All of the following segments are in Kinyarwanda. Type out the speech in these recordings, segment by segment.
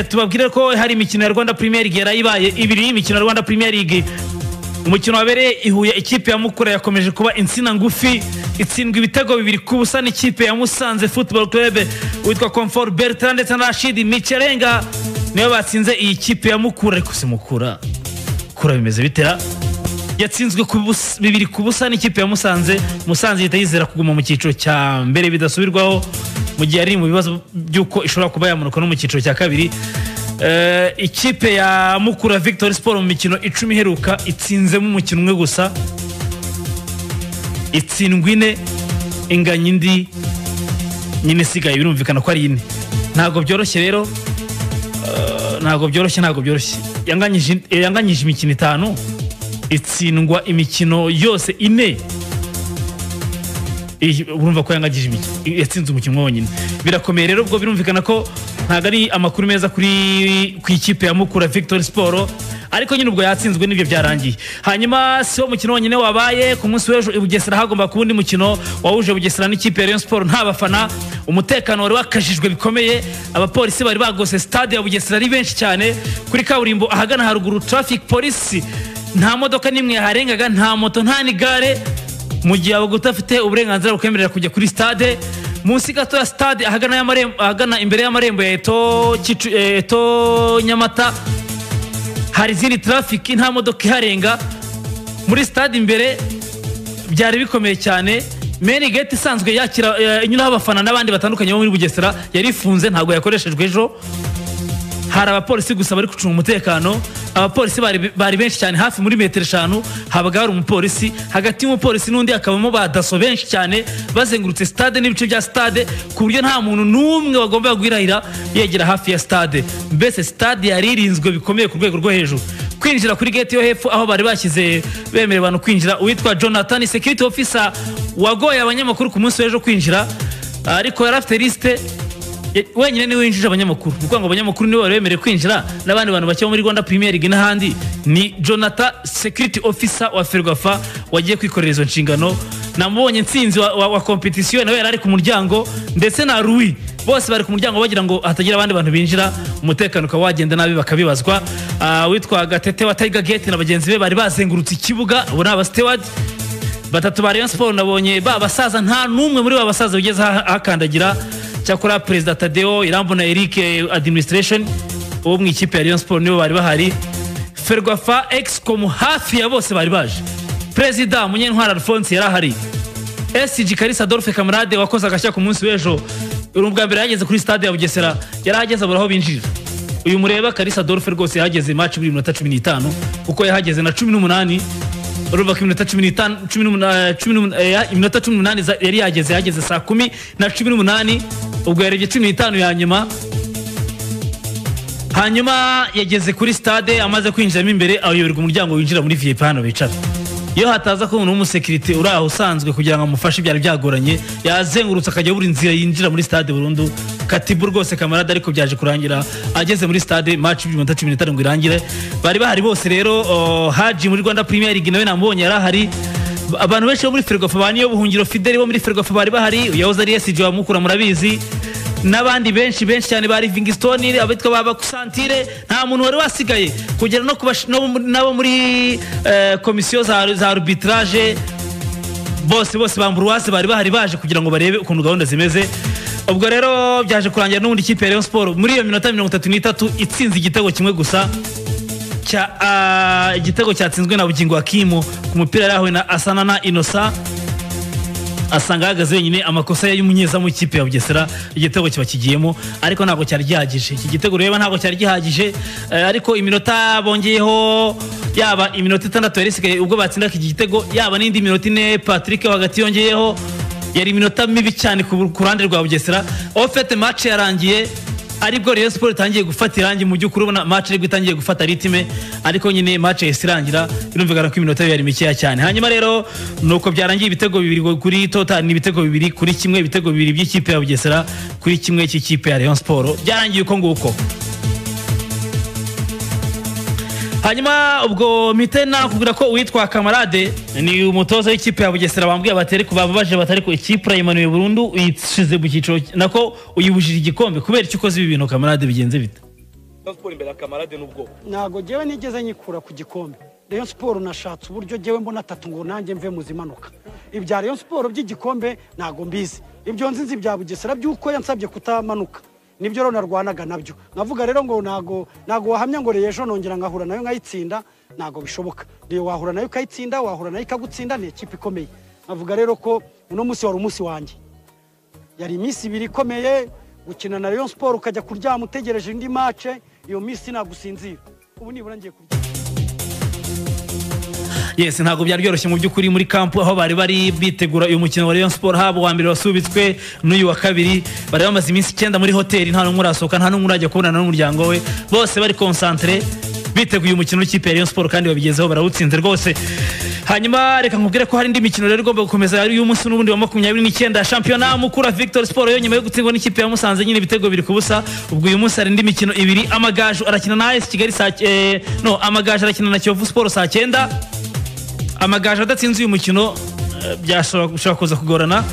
Tubabwire ko hari imikino ya Rwanda Premier League yarayibaye ibiri. Imikino ya Rwanda Premier League, umukino wabereye i Huye, ikipe ya Mukura yakomeje kuba insina ngufi, itsindwa ibitego 2-0 n'ikipe ya Musanze Football Club. Witwa Comfort Bertrand ndetse na Rashid Micherenga niyo batsinze iyi kipe ya Mukura. Ariko si Mukura kura bimeze bitera? Yatsinzwe 2-0 n'ikipe ya Musanze. Musanze ihita yizera kuguma mu cyiciro cya mbere bidasubirwaho, mu gihe ari mu bibazo by'uko ishobora kuba yamanuka no mu cyiciro cya kabiri. Ikipe ya Mukura Victory Sport mu mikino 10 iheruka itsinzemo umukino umwe gusa, itsindwa ine, inganya indi nyine isigaye, birumvikana ko ari ine. Ntabwo byoroshye rero, ntabwo byoroshye, ntabwo byoroshye. Yanganyije imikino itanu, itsindwa imikino yose ine. Urumva ko yanganyije imikino, yatsinze umukino wonyine, birakomeye rero. Ubwo birumvikana ko ntabwo ari amakuru meza kuri ku ikipe ya Mukura Victory Sport, ariko nyine ubwo yatsinzwe n'ibyo byarangiye. Hanyuma si wo mukino wonyine wabaye ku munsi w'ejo i Bugesera. Hagomba kuba undi mukino wahuje Bugesera n'ikipe ya Rayon Sport nta bafana. Umutekano wari wakajijwe bikomeye, abapolisi bari bagose stade ya Bugesera ari benshi cyane. Kuri kaburimbo ahagana haruguru, traffic police, nta modoka n'imwe yaharengaga, nta moto, nta n'igare, mu gihe abo udafite uburenganzira bukwemerera kujya kuri stade. Munsi gato ya stade, ahagana y'amarembo, ahagana imbere y'amarembo ya Eto Eto Nyamata, hari izindi traffic, nta modoka iharenga. Muri stade imbere byari bikomeye cyane. Main gate isanzwe yakira, inyuraho abafana n'abandi batandukanye bo muri Bugesera, yari ifunze, ntabwo yakoreshejwe ejo. Hari abapolisi gusa bari gucunga umutekano. Abapolisi bari benshi cyane, hafi muri metero 5 habaga hari umupolisi, hagati y'umupolisi n'undi hakabamo ba DASSO benshi cyane, bazengurutse stade n'ibice bya stade, ku buryo nta muntu n'umwe wagombaga guhirahira yegera hafi ya stade. Mbese stade yari irinzwe bikomeye ku rwego rwo hejuru. Kwinjira kuri gate yo hepfo, aho bari bashyize bemerewe abantu kwinjira, uwitwa Jonathan, security officer, wagoye abanyamakuru ku munsi w'ejo kwinjira, ariko yari afite liste, wenyine niwe winjije abanyamakuru. Ni ukuvuga ngo abanyamakuru nibo bari bemerewe kwinjira n'abandi bantu bake bo muri Rwanda Premier League n'ahandi. Ni Jonathan, security officer wa Ferwafa, wagiye kwikorera izo nshingano. Namubonye. Nsinzi wa competition nawe yari ari ku muryango, ndetse na Louis, bose bari ku muryango bagira ngo hatagira abandi bantu binjira, umutekano ukaba wagenda nabi bakabibazwa. Witwa Gatete wa Tiger Gate na bagenzi be bari bazengurutse ikibuga. Ubu ni aba steward batatu ba Rayon Sport nabonye, ba basaza, nta n'umwe muri ba basaza wigeze ahakandagira. Cyakora Perezida Tadeo Irambona Eric, administration wo mu ikipe ya Rayon Sport, nibo bari bahari. Ferwafa Excom hafi ya bose bari baje, Perezida Munyentwari Alphonse yari ahari, SG Kalisa Adolphe Camarade wakoze agashya ku munsi w'ejo, uri ubwa mbere yageze kuri stade ya Bugesera, yari ahageze abura aho binjirira. Uyu mureba Kalisa Adolphe rwose yahageze match buri minota 15, kuko yahageze na 18. Urumva ko iminota 15, 18, iminota 18 yari yageze, yageze saa 10:18, ubwo yarebye 15 ya nyuma. Hanyuma yageze kuri stade, amaze kwinjiramo imbere ayoberwa umuryango winjira muri VIP hano bicara. Iyo hataza ko umuntu w'umusekirite uri aho usanzwe kugira ngo amufashe, byari byagoranye, yazengurutse akajya buri nzira yinjira muri stade burundu. Katibu rwose kamarade, ariko byaje kurangira ageze muri stade match y'iminota 15 ngo irangire. Bari bahari bose rero. Oh, Haji muri Rwanda Premier League nawe namubonye, yari ahari. Abantu benshi bo muri Ferwafa, ba niyo buhungiro Fideli bo muri Ferwafa bari bahari, yahoze ari SG wa Mukura murabizi, n'abandi benshi benshi cyane ba Livingstone, abitwa ba Bakusantire, nta muntu wari wasigaye, kugera no kubash- no nabo muri komisiyo za arbitrage bose bose ba Ambroise bari bahari, baje kugira ngo barebe ukuntu gahunda zimeze. Ubwo rero byaje kurangira n'ubundi ikipe ya Rayon Sport muri iyo minota 33 itsinze igitego kimwe gusa cya igitego cyatsinzwe na Bugingo Hakimu ku mupira yarahuye na Asanana Innocent, asanga ahagaze wenyine, amakosa y'umunyezamu w'ikipe ya Bugesera, igitego kiba kigiyemo. Ariko ntabwo cyari gihagije iki gitego ureba, ntabwo cyari gihagije. Ariko iminota bongeyeho, yaba iminota 6 yari isigaye ubwo batsindaga iki gitego, yaba n'indi minota 4 Patrick hagati yongeyeho, yari iminota mibi cyane ku ruhande rwa Bugesera. Au fait, match yarangiye aribwo Rayon Sport itangiye gufata irangi. Mu by'ukuri ubona match aribwo itangiye gufata rythme, ariko nyine match yahise irangira, birumvikana ko iminota yari mikeya cyane. Hanyuma rero nuko byarangiye, ibitego bibiri kuri total ni ibitego 2-1, ibitego bibiri by'ikipe ya Bugesera kuri kimwe cy'ikipe ya Rayon Sport, byarangiye uko nguko. Hanyuma ubwo mpite nakubwira ko uwitwa Kamarade ni umutoza w'ikipe ya Bugesera, bambwiye batari bababaje, batari ko ikipe urayimanuye burundu, uyishize mu cyiciro, nako uyibujije igikombe. Kubera icyo ukoze ibi bintu Kamarade, bigenze bite? Rayon Sport imbere ya Kamarade n'ubwoba. Ntabwo jyewe nigeze nyikura ku gikombe. Rayon Sport nashatse uburyo jyewe mbona atatu ngo nanjye mve muzimanuka. Ibya Rayon Sport by'igikombe ntabwo mbizi. Ibyo nzi bya Bugesera by'uko yansabye kutamanuka. Nibyo rero narwanaga nabyo. Navuga rero ngo ntago wahamya ngo ejo nongera ngahura nayo nkayitsinda, ntago bishoboka. Niyo wahura nayo ukayitsinda, wahura nayo ikagutsinda, ni ikipe ikomeye. Navuga rero ko uno munsi wari umunsi wanjye. Yari iminsi ibiri ikomeye, gukina na Rayon Sport ukajya kuryama utegereje indi match, iyo minsi nagusinzira. Ubu nibura ngiye kuryama. Yes, ntabwo byari byoroshye mu by'ukuri muri camp aho bari bari bitegura uyu mukino wa Rayon Sport, habo wa mbere wasubitswe n'uyu wa kabiri. Bari bamaze iminsi 9 muri hoteli, nta n'umwe urasohoka, nta n'umwe urajya kubonana n'umuryango we, bose bari concentré biteguye umukino w'ikipe ya Rayon Sport kandi babigezeho, barawutsinze rwose. Hanyuma reka nkubwire ko hari indi mikino rero igomba gukomeza uyu munsi n'ubundi wa 29 shampiyona. Mukura Victor Sport yo nyuma yo gutsindwa n'ikipe ya Musanze nyine ibitego 2-0. Ubwo uyu munsi hari indi mikino ibiri. Amagaju arakina na AS Kigali saa no Amagaju arakina na Kiyovu Sport saa 9. Amagaju adatsinze uyu mukino byashobora kuza kugorana.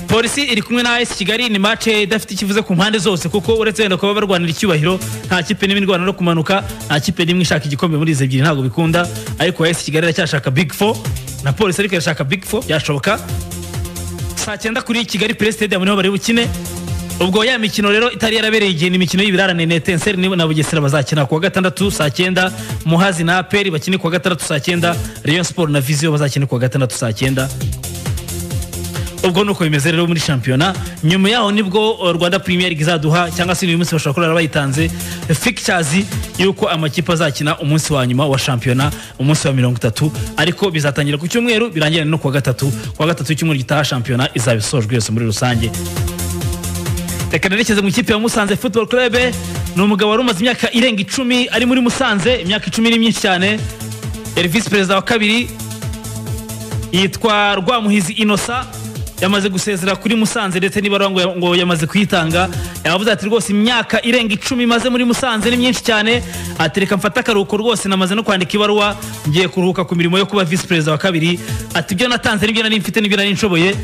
Polisi iri kumwe na AS Kigali, ni match idafite ikivuze ku mpande zose, kuko uretse wenda kuba barwanira icyubahiro, nta kipe n'imwe irwana no kumanuka, nta kipe n'imwe ishaka igikombe muri izi ebyiri, ntabwo bikunda. Ariko AS Kigali iracyashaka Big 4 na Polisi ariko irashaka Big 4, byashoboka. Saa 9 kuri Kigali Play Stadium niho bari bukine. Ubwo ya mikino rero itari yarabereye igihe ni imikino y'ibirarane, ni Etincelle na Bugesera bazakina kuwa gatandatu saa 9, Muhazi na APR bakine kuwa gatandatu saa 9, Rayon Sport na Vision bazakina kuwa gatandatu saa 9. Ubwo nuko bimeze rero muri shampiyona. Nyuma yaho nibwo Rwanda Premier League izaduha, cyangwa se uyu munsi bashobora kurara bayitanze fixtures yuko amakipe azakina umunsi wa nyuma wa shampiyona, umunsi wa 30, ariko bizatangira ku cyumweru birangira no kuwa gatatu. Kuwa gatatu cyumweru gitaha shampiyona izabisojwe yose muri rusange. Reka nerekeze mu ikipe ya Musanze Football Club. Ni umugabo wari umaze imyaka irenga 10 ari muri Musanze, imyaka 10 ni myinshi cyane. Yari vice perezida wa kabiri, yitwa Rwamuhizi Innocent, yamaze gusezera kuri Musanze ndetse n'ibaruwa ngo yamaze kuyitanga. Yavuze ati rwose imyaka irenga 10 maze muri Musanze ni myinshi cyane, ati reka mfate akaruhuko rwose, namaze no kwandika ibaruwa, ngiye kuruhuka ku mirimo yo kuba vice perezida wa kabiri. Ati ibyo natanze nibyo nari mfite, nibyo nari nshoboye.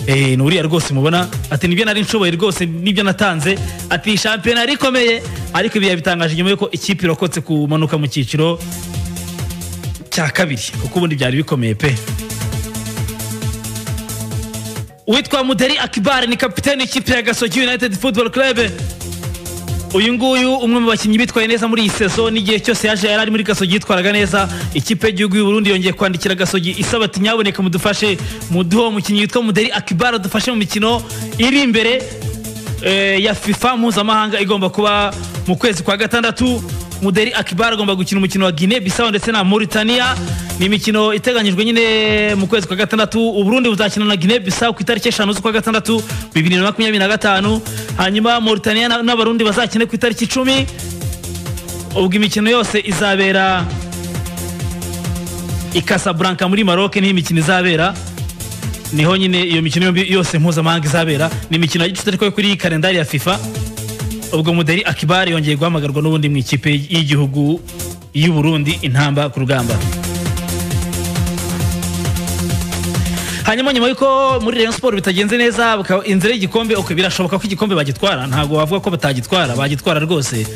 Ni uriya rwose mubona, ati nibyo nari nshoboye rwose, nibyo natanze. Ati shampiyona rikomeye, ariko ibi yabitangaje nyuma yuko ikipe irokotse kumanuka mu cyiciro cya kabiri, kuko ubundi byari bikomeye pe. Witwa Muderi Akbar ni kapiteni ikipe ya Gasogi United Football Club. Uyu nguyu umwe mu bakinnyi bitwaye neza muri iyi saison, n'igihe cyose yaje yari ari muri Gasogi yitwaraga neza. Ikipe y'igihugu y'u Burundi yongeye kwandikira Gasogi isaba ati nyaboneka mudufashe, muduhe umukinnyi witwa Muderi Akbar adufashe mu mikino iri imbere ya FIFA mpuzamahanga igomba kuba mu kwezi kwa gatandatu. Muderi Akbar agomba gukina umukino wa Guinea Bissau ndetse na Mauritania. Ni imikino iteganyijwe nyine mu kwezi kwa gatandatu. Uburundi buzakina na Guinea Bissau ku itariki 5 z'ukwa gatandatu 2025, hanyuma Mauritania n'Abarundi bazakina ku itariki 10. Ubwo imikino yose izabera i Casablanca muri Maroc, niho imikino izabera, niho nyine iyo mikino yose mpuzamahanga izabera. Ni imikino y'igice ariko kuri kalendari ya FIFA. Ubwo Muderi Akbar yongeye guhamagarwa n'ubundi mu ikipe y'igihugu y'u Burundi intamba ku rugamba. Hanyuma nyuma yuko muri Rayon Sport bitagenze neza, inzira y'igikombe, okay, birashoboka ko igikombe bagitwara, ntago bavuga ko batagitwara, bagitwara rwose,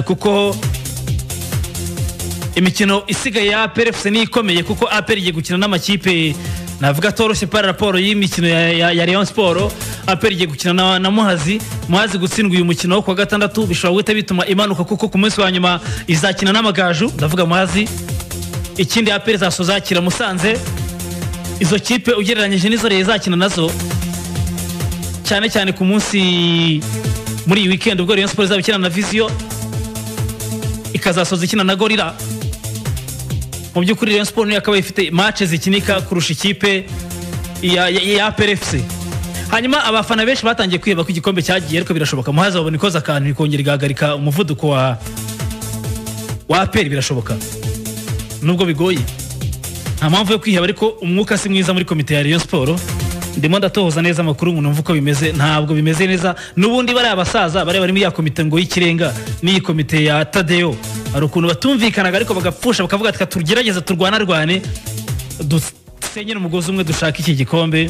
kuko imikino isigaye ya APR FC ni ikomeye, kuko APR igiye gukina n'amakipe navuga atoroshye par rapport y'imikino ya Rayon Sport. APR igiye gukina na Muhazi. Muhazi gutsindwa uyu mukino wo kuwa gatandatu bishobora guhita bituma imanuka, kuko ku munsi wa nyuma izakina n'Amagaju, ndavuga Muhazi. Ikindi APR izasozakira Musanze. Izo kipe ugereranyije n'izo Rayon izakina nazo, cyane cyane ku munsi muri iyi weekend ubwo Rayon Sport izaba ikina na Vision, ikazasoza ikina na Gorilla. Mu by'ukuri Rayon Sport niyo yakabaye ifite match zikinika kurusha ikipe ya APR FC. Hanyuma abafana benshi batangiye kwiheba ko igikombe cyagiye, ariko birashoboka Muhazi babona ikoza akantu ikongera igahagarika umuvuduko wa APR, birashoboka nubwo bigoye. Nta mpamvu yo kwiheba, ariko umwuka si mwiza muri komite ya Rayon Sport. Ndimo ndatohoza neza amakuru ngo numve uko bimeze, ntabwo bimeze neza. N'ubundi bari abasaza bari muri ya komite ngo y'ikirenga n'iyi komite ya Tadeo, hari ukuntu batumvikanaga ariko bagapfusha bakavuga ati tugerageze turwanarwane dusenyere umugozi umwe dushaka iki gikombe.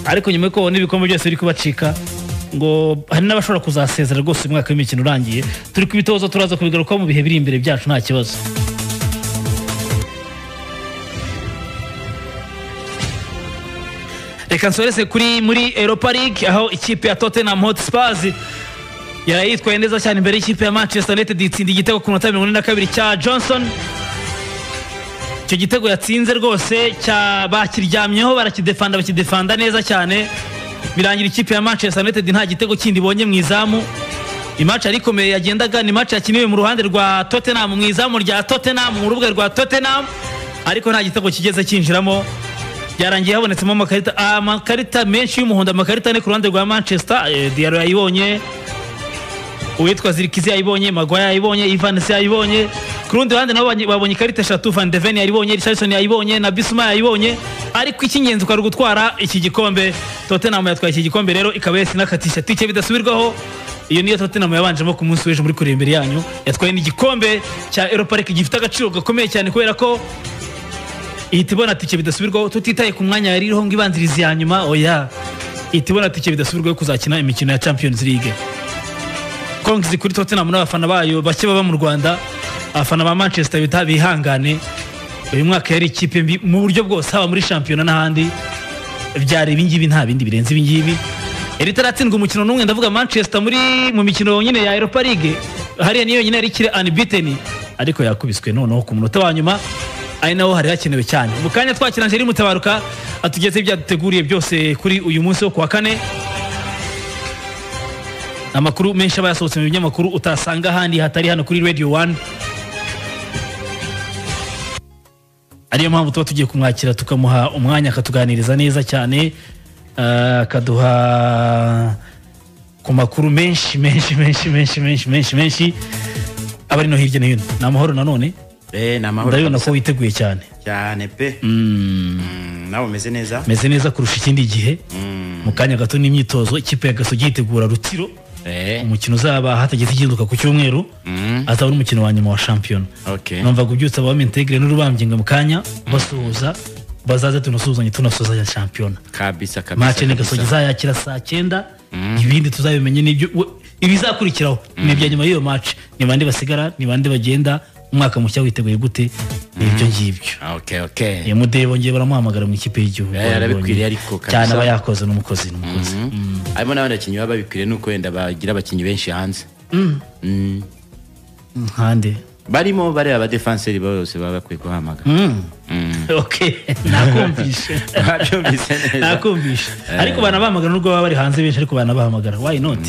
Ariko nyuma yuko n'ibikombe byose biri kubacika, Ngo hari n'abashobora kuzasezera rwose umwaka w'imikino urangiye. Turi kubitoza, turaza kubigarukaho mu bihe biri imbere byacu, nta kibazo. Reka nsoreze kuri muri Europa League, aho ikipe ya Tottenham Hotspur yari yitwaye neza cyane imbere y'ikipe ya Manchester United, itsinda igitego ku minota 42 cya Johnson. Icyo gitego yatsinze rwose cya bakiryamyeho, barakidefanda, bakidefanda neza cyane, birangira ikipe ya Manchester United nta gitego kindi ibonye mu izamu. Imatch yari ikomeye yagendaga, ni match yakiniwe mu ruhande rwa Tottenham, mu izamu rya Tottenham, mu rubuga rwa Tottenham, ariko nta gitego kigeze cyinjiramo. Byarangiye habonetsemo amakarita menshi y'umuhondo, amakarita ane ku ruhande rwa Manchester. Diallo yayibonye, uwitwa Zirkizi yayibonye, Maguire yayibonye, Evans yayibonye. Ku rundi ruhande nabo babonye ikarita eshatu, Van de Ven yayibonye, Richarlison yayibonye na Bissouma yayibonye. Ariko icy'ingenzi kwari gutwara iki gikombe. Tottenham yatwaye iki gikombe rero, ikaba yahise inakatisha tike bidasubirwaho. Iyo niyo Tottenham yabanjemo ku munsi w'ejo muri kureba imbere yanyu, yatwaye n'igikombe cya Europa League gifite agaciro gakomeye cyane, kubera ko ihita ibona tike bidasubirwaho, tutitaye ku mwanya yari iriho ngo ibanziriza iya nyuma, oya, ihita ibona tike bidasubirwaho kuzakina imikino ya Champions League. Kongizi kuri Tottenham n'abafana bayo bake baba mu Rwanda, abafana ba Manchester bita bihangane, uyu mwaka yari ikipe mbi mu buryo bwose, haba muri shampiyona n'ahandi, byari ibingibi nta bindi birenze ibingibi. Yari itaratsindwa umukino n'umwe, ndavuga Manchester muri mu mikino nyine ya Europa League, hariya niyo nyine yari ikiri unbeaten, ariko yakubiswe noneho ku munota wa nyuma, ari naho hari hakenewe cyane. Mu kanya twakira Angeli Mutabaruka atugeze ibyaduteguriye byose kuri uyu munsi wo kuwa kane. Amakuru menshi aba yasohotse mu binyamakuru utasanga ahandi hatari hano kuri Radio 1, ariyo mpamvu tuba tugiye kumwakira tukamuha umwanya akatuganiriza neza cyane, akaduha ku makuru menshi menshi menshi menshi menshi menshi menshi aba ari no hirya no hino. Ni amahoro nanone? Ni amahoro. Ndabibona ko witeguye cyane. Cyane pe. Nawe umeze neza? Meze neza kurusha ikindi gihe. Mu kanya gato n'imyitozo, ikipe ya Gasogi yitegura Rutsiro, umukino uzaba hatageze igihinduka ku cyumweru, azaba ari umukino wa nyuma wa shampiyona. Numva kubyutsa aba integre n'urubambye mu kanya basuhuza, bazaze tunasuhuzanye tunasuzanya shampiyona. Kabisa kabisa. Match ni Gasogi izayakira saa 9, ibindi tuzabimenye n'ibyo ibizakurikiraho ni ibya nyuma y'iyo match, ni bande basigara, ni bande bagenda, umwaka mushya witeguye gute, nibyo ngibyo. Okay. Iyo Mudebo ngiye baramuhamagara mu ikipe y'igihugu. Yarabikwiriye ariko kabisa. Cyane aba yakoze n'umukozi n'umukozi. Harimo n'abandi bakinnyi baba babikwiriye, nuko wenda bagira abakinnyi benshi hanze. Hande barimo bareba aba defenseur bose baba bakwiye kuhamagara. Okay, nakumvishe. Nakumvishe neza. Nakumvishe. Ariko banabahamagara nubwo baba bari hanze benshi, ariko banabahamagara. Why not?